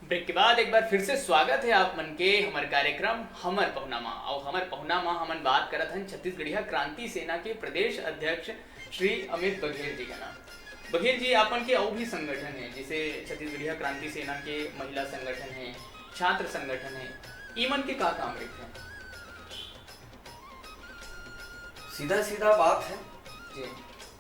ब्रेक के बाद एक बार फिर से स्वागत है आप मन के हमर कार्यक्रम हमर पहुना मा। अउ हमर पहुना मा हमन बात करत हन छत्तीसगढ़िया क्रांति सेना के प्रदेश अध्यक्ष श्री अमित बघेल जी का नाम। बघेल जी, आपन के अउ भी संगठन है, जैसे छत्तीसगढ़िया क्रांति सेना के महिला संगठन है, छात्र संगठन है, ई मन के का काम रहिथे? सीधा सीधा बात है, जी।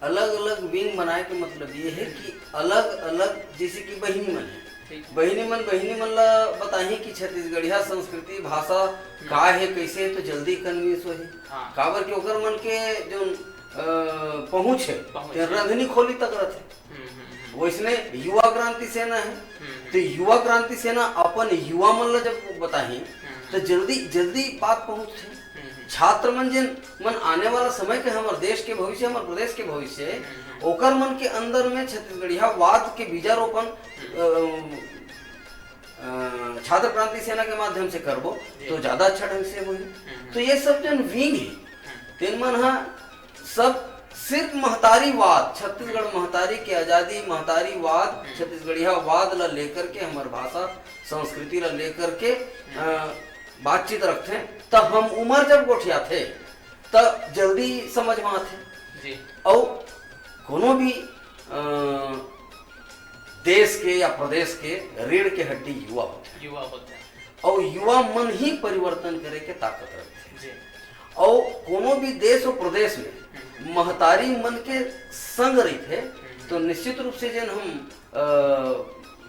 अलग अलग विंग बनाए के मतलब ये है कि अलग अलग, जैसे कि बहिनी मन है, ठीक। बहिनी मन बहिनी मन ला बताही कि छत्तीसगढ़िया संस्कृति भाषा हम्म। का है, कैसे है, तो जल्दी कन्विंस होही। हाँ। काबर कि ओकर मन के जो अ, पहुँच है, पहुँच ते है। रंधनी खोली तक रथे। हम्म, हम्म, हम्म। वैसने युवा क्रांति सेना है, हम्म, हम्म। तो युवा क्रांति सेना अपन युवा मन ला जब बताही, हम्म, तो हम्म। जल्दी जल्दी बात पहुँचथे। हम्म, हम्म। छात्र मन जिन मन आने वाला समय के हमर देश के भविष्य, हमर प्रदेश के भविष्य, हम्म, हम्म। ओकर मन के अंदर में छत्तीसगढ़िया वाद के बीजारोपण, हम्म। अ, अ, छात्र क्रांति सेना के माध्यम से करबो, जी। तो ज्यादा अच्छा ढंग से होही। हम्म, हम्म। तो ये सब जन विंग है, हम्म। तेन मन हा सब सिर्फ महतारीवाद, छत्तीसगढ़ महतारी के आजादी, महतारीवाद, हम्म। छत्तीसगढ़िया वाद ला लेकर के, हमर भाषा संस्कृति ला लेकर के, हम्म। अ, बातचीत रखथे। त हम उमर जब गोठियाथे, त जल्दी समझ में आथे। जी। अउ कोनो भी, अ, देश के या प्रदेश के रीढ़ के हड्डी युवा होथे। युवा होथे। अउ युवा मन ही परिवर्तन करे के ताकत रखथे। जी। अउ कोनो भी देश अउ प्रदेश में हम्म। महतारी मन के संग रहिथे, हम्म। तो निश्चित रूप से जेन हम, अ,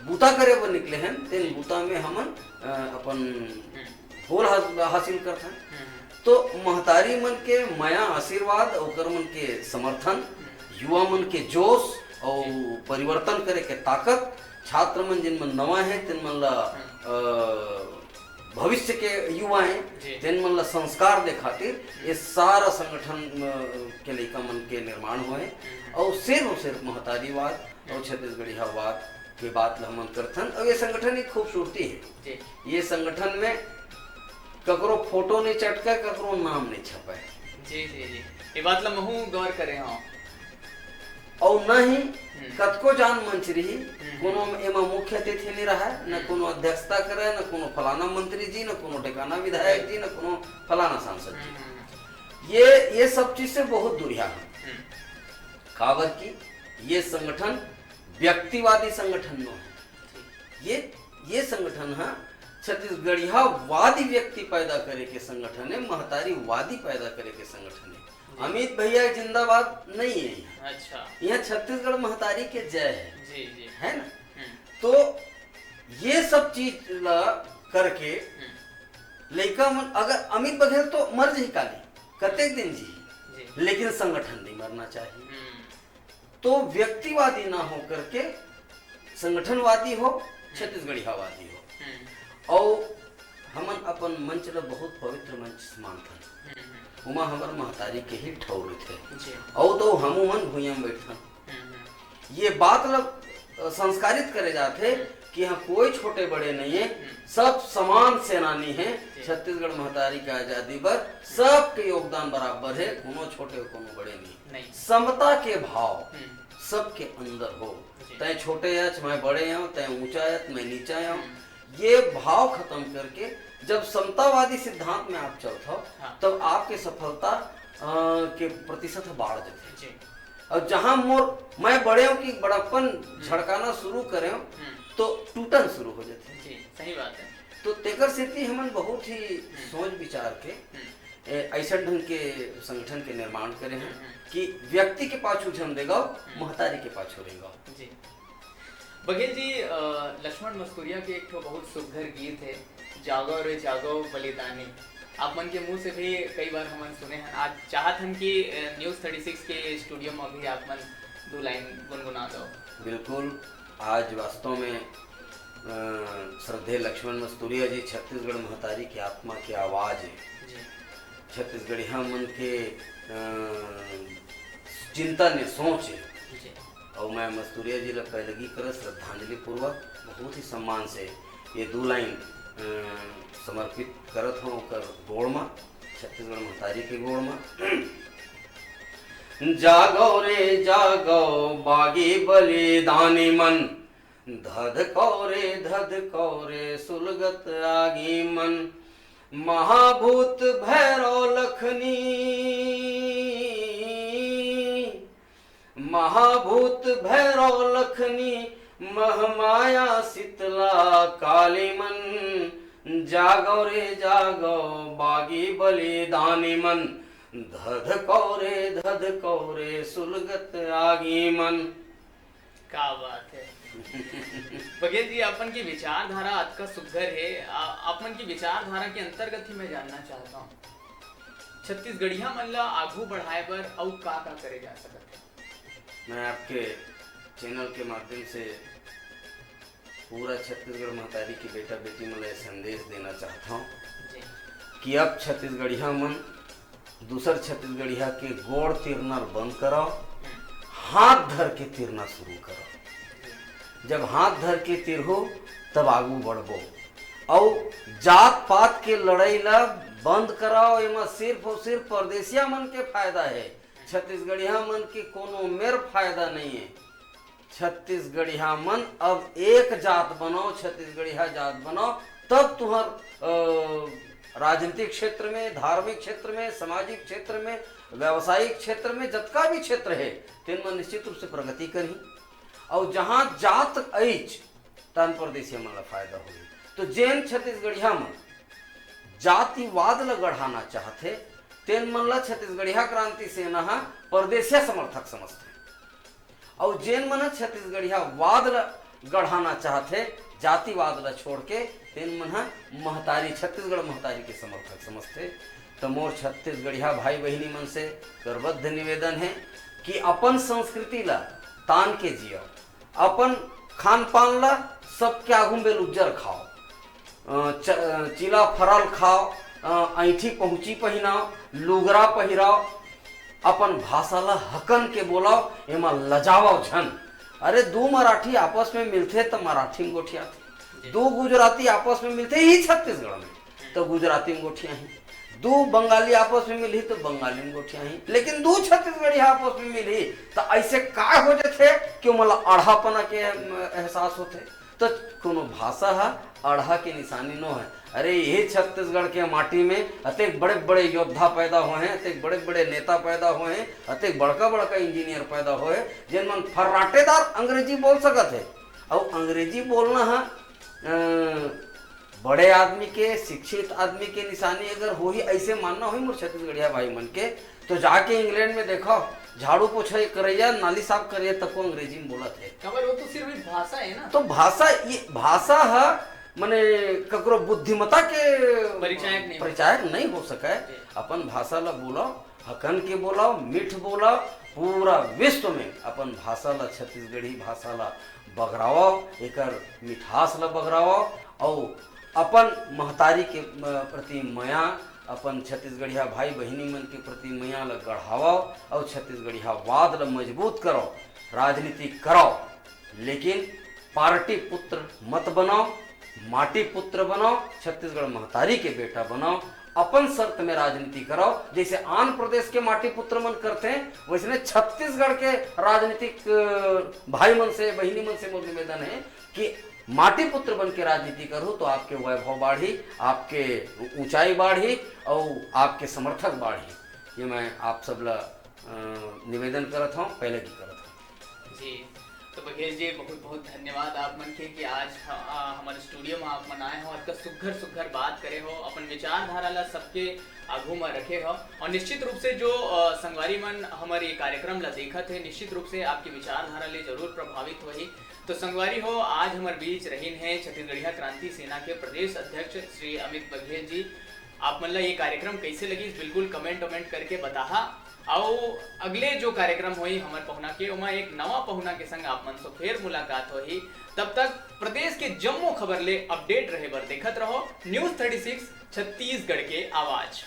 बूता करे बर निकले हन, तेन बूता में हमन, अ, अपन हम्म। गोल हास-, हासिल करथन। हम्म। तो महतारी मन के मया, आशीर्वाद, ओकर मन के समर्थन, हम्म। युवा मन के जोश अउ जी। परिवर्तन करे के ताकत, छात्र मन जिन मन नवा हे, तेन मन ला, हम्म। अ, भविष्य के युवा हे, जी। तेन मन ला संस्कार दे खातिर हम्म। ये सारा संगठन, अ, के लइका मन के निर्माण होए। हम्म। अउ सिर्फ, सिर्फ महतारीवाद अउ हम्म। छत्तीसगढ़ियावाद के बात ल हमन करथन। अउ ये संगठन एक खूबसूरती हे। जी। ये संगठन में ककरो फोटो नहीं चटकय, ककरो नाम नहीं छपय। जी, जी, जी। ये बात ल महू गौर करे हंव। अउ न ही हम्म। कतको जान मंच रही, हम्म। कोनो एमा मुख्य अतिथि नहीं रहय, न हम्म। कोनो अध्यक्षता करय, न कोनो फलाना मंत्री जी, न कोनो ढेकाना विधायक जी, न कोनो फलाना सांसद जी। हम्म। ये, ये सब चीज से बहुत दूरिहा हंव। हम्म। काबर कि ये संगठन व्यक्तिवादी संगठन नो हे। ये, ये संगठन ह छत्तीसगढ़ियावादी व्यक्ति पैदा करे के संगठन हे, महतारीवादी पैदा करे के संगठन हे। जी। अमित भैया जिंदाबाद नहीं हे। अच्छा। यहाँ छत्तीसगढ़ महतारी के जय हे। जी, जी। हे ना? हम्म। तो ये सब चीज ला करके हम्म। लइका मन, अगर अमित बघेल तो मर जही काली, कतेक दिन जी, जी। लेकिन संगठन नहीं मरना चाहिए। हम्म। तो व्यक्तिवादी ना हो करके संगठनवादी हो, हम्म। छत्तीसगढ़ियावादी हो। हम्म। अउ हमन अपन मंच ल बहुत पवित्र मंच मानथन। हम्म, हम्म। उमा हमर महतारी के ही ठौर रहिथे। जी। अउ तो हमू मन भुइयां म बइठथन। हम्म, हम्म। ये बात ल, अ, संस्कारित करे जाथे हम्म। कि हाँ, कोई छोटे बड़े नहीं हे, हम्म। सब समान सेनानी हे। जी। छत्तीसगढ़ महतारी के आजादी बर सबके योगदान बराबर हे, कोनो छोटे कोनो बड़े नहीं। नहीं। समता के भाव हम्म। सबके अंदर हो। जी। तैं छोटे अच, मैं बड़े हंव, तैं ऊंचा अच, मैं नीचा हंव। हम्म। ये भाव खतम करके जब समतावादी सिद्धांत में आप चलत हव, हाँ। तब आपके सफलता, अ, के प्रतिशत ह बाढ़ जथे। जी। अउ जहां मोर, मैं बड़े हंव कि बड़प्पन हम्म। झड़काना शुरू करे हंव, हम्म। तो टूटन शुरू हो जथे। जी, सही बात हे। तो तेकर सेती हमन बहुत ही सोच विचार के ए, अइसन ढंग के संगठन के निर्माण करे हैं कि व्यक्ति के पाछू झन रेंगव, महतारी के पाछू रेंगव। जी। बघेल जी, अ, लक्ष्मण मस्तुरिया के एक ठो बहुत सुघर गीत है, जागो रे जागो बलिदानी। आप मन के मुंह से भी कई बार हमन सुने हैं। आज चाहत हन कि, अ, न्यूज़ थर्टी सिक्स के स्टूडियो में भी आप मन दो लाइन गुनगुना दो। बिल्कुल, आज वास्तव में, अ, श्रद्धेय लक्ष्मण मस्तुरिया जी छत्तीसगढ़ महतारी के आत्मा के आवाज है। जी। छत्तीसगढ़िया मन के, अ, चिंतन है, सोच है। जी। और मैं मस्तुरिया जी ला पैलगी करत श्रद्धांजलि पूर्वक बहुत ही सम्मान से ये दो लाइन, अ, समर्पित करत हूँ ओकर गोड़ मा, छत्तीसगढ़ महतारी के गोड़ मा। जागो रे जागो बागी बलिदानी मन, धधकौ रे धधकौ रे सुलगत आगी मन। महाभूत भैरव लखनी, महाभूत भैरव लखनी, महमाया शीतला काली मन। जागो रे जागो बागी बलिदानी मन, धधकौ रे धधकौ रे सुलगत आगी मन। का बात है। बघेल जी, अपन की विचारधारा अतका सुघर है, आ, अपन की विचारधारा के अंतर्गत ही मैं जानना चाहता हूँ, छत्तीसगढ़िया मन ला आघू बढ़ाए बर अउ का का करे जा सकत है? मैं आपके चैनल के माध्यम से पूरा छत्तीसगढ़ महतारी के बेटा बेटी मन ला ये संदेश देना चाहता हूँ जी। कि अब छत्तीसगढ़िया मन दूसर छत्तीसगढ़िया के गोड़ तिरना बंद कराओ, हाथ धर के तिरना शुरू करो। जब हाथ धर के तिरहो, तब आगू बढ़बो। अउ जात पात के लड़ाई ला बंद कराओ, एमा सिर्फ और सिर्फ परदेसिया मन के फायदा है, छत्तीसगढ़िया मन के कोनो मेर फायदा नहीं है। छत्तीसगढ़िया मन अब एक जात बनाओ, छत्तीसगढ़िया जात बनाओ, तब तुहर, अ, राजनीतिक क्षेत्र में, धार्मिक क्षेत्र में, सामाजिक क्षेत्र में, व्यावसायिक क्षेत्र में, जतका भी क्षेत्र है, तेन मन निश्चित रूप से प्रगति करही। अउ जहाँ जात अइच, तन परदेसिया मन ला फायदा होही। तो जेन छत्तीसगढ़िया मन जातिवाद ला गढ़ाना चाहथे, तेन मन ला छत्तीसगढ़िया क्रांति सेना हा परदेसिया समर्थक समझथे। अउ जेन मन ह छत्तीसगढ़िया वाद ल गढ़ाना चाहथे, जातिवाद ल छोड़ के, तेन मन ह महतारी, छत्तीसगढ़ महतारी के समर्थक समझथे। त मोर छत्तीसगढ़िया भाई बहिनी मन से करबद्ध निवेदन हे कि अपन संस्कृति ल तान के जियो, अपन खान पान ल सबके आगू में बेलुज्जर खाओ। अ, च-, अ, चीला फरल खाओ, अ, ऐंठी पहुँची पहिनाओ, लुगरा पहिराओ, अपन भाषा ल हकन के बोलाओ, एमा लजावव झन। अरे, दू मराठी आपस में मिलथे त मराठी में गोठियाथे, दू गुजराती आपस में मिलथे ही छत्तीसगढ़ में त गुजराती में गोठियाही, दू बंगाली आपस में मिलही त बंगाली में गोठियाही, लेकिन दू छत्तीसगढ़िया आपस में मिलही त ऐसे का हो जथे कि ओमन ला अड़हापना के, अम, एहसास होथे। त कोनो भाषा ह अड़हा के निशानी नो है। अरे, यही छत्तीसगढ़ के माटी में अतेक बड़े-बड़े योद्धा पैदा होए हैं, अतेक बड़े-बड़े नेता पैदा होए हैं, अतेक बड़का-बड़का इंजीनियर पैदा होए हैं, जेन मन फर्राटेदार अंग्रेजी बोल सकत हे। अउ अंग्रेजी बोलना ह, अ, बड़े आदमी के, शिक्षित आदमी के निशानी अगर होही, ऐसे मानना होही मोर छत्तीसगढ़िया भाई मन के, तो जाके इंग्लैंड में देखो, झाड़ू पोछा करैया, नाली साफ करैया तको अंग्रेजी में बोलत हे। काबर वो तो सिर्फ एक भाषा है ना। तो भाषा, ये भाषा ह, मने ककरो बुद्धिमता के परिचायक नहीं हो परिचायक नहीं हो सके। जी। अपन भाषा ला बोलो, हकन के बोलो, मीठ बोलो, पूरा विश्व में अपन भाषा ला, छत्तीसगढ़ी भाषा ला बगरावो, एकर मिठास ला बगरावो, अउ अपन महतारी के, अ, प्रति मया, अपन छत्तीसगढ़िया भाई बहिनी मन के प्रति मया ल गढ़ावव अउ छत्तीसगढ़िया वाद ल मजबूत करव, राजनीति करव, लेकिन पार्टी पुत्र मत बनव, माटी पुत्र बनव, छत्तीसगढ़ महतारी के बेटा बनव, अपन शर्त में राजनीति करव। जैसे आन प्रदेश के माटी पुत्र मन करथे, वैसने छत्तीसगढ़ के राजनीतिक, अ, भाई मन से, बहिनी मन से मोर निवेदन हे कि माटी पुत्र बन के राजनीति करहु तो आपके वैभव बाढ़ी, आपके ऊंचाई बाढ़ी अउ आपके समर्थक बाढ़ी। ये मैं आप सब ला, अ, निवेदन करत हूँ, पहले भी करत हूँ। जी, बघेल जी, बहुत बहुत धन्यवाद आप मन के कि आज ह-, आ, हमर स्टूडियो में आप मन आए हो, अतका सुघर सुघर बात करे हो, अपन विचारधारा ला सबके आगू में रखे हो। और निश्चित रूप से जो, अ, संगवारी मन हमर ये कार्यक्रम ला देखत हे, निश्चित रूप से आपके विचारधारा ले जरूर प्रभावित होही। तो संगवारी हो, आज हमर बीच रहिन हे छत्तीसगढ़िया क्रांति सेना के प्रदेश अध्यक्ष श्री अमित बघेल जी। आप मन ला ये कार्यक्रम कैसे लगिस, बिल्कुल comment वमेंट करके बताहा। अउ अगले जो कार्यक्रम होही हमर पहुना के, ओमा एक नवा पहुना के संग आप मन से फेर मुलाकात होही। तब तक प्रदेश के जम्मो खबर ले update रहे बर देखत रहो News Thirty Six छत्तीसगढ़ के आवाज।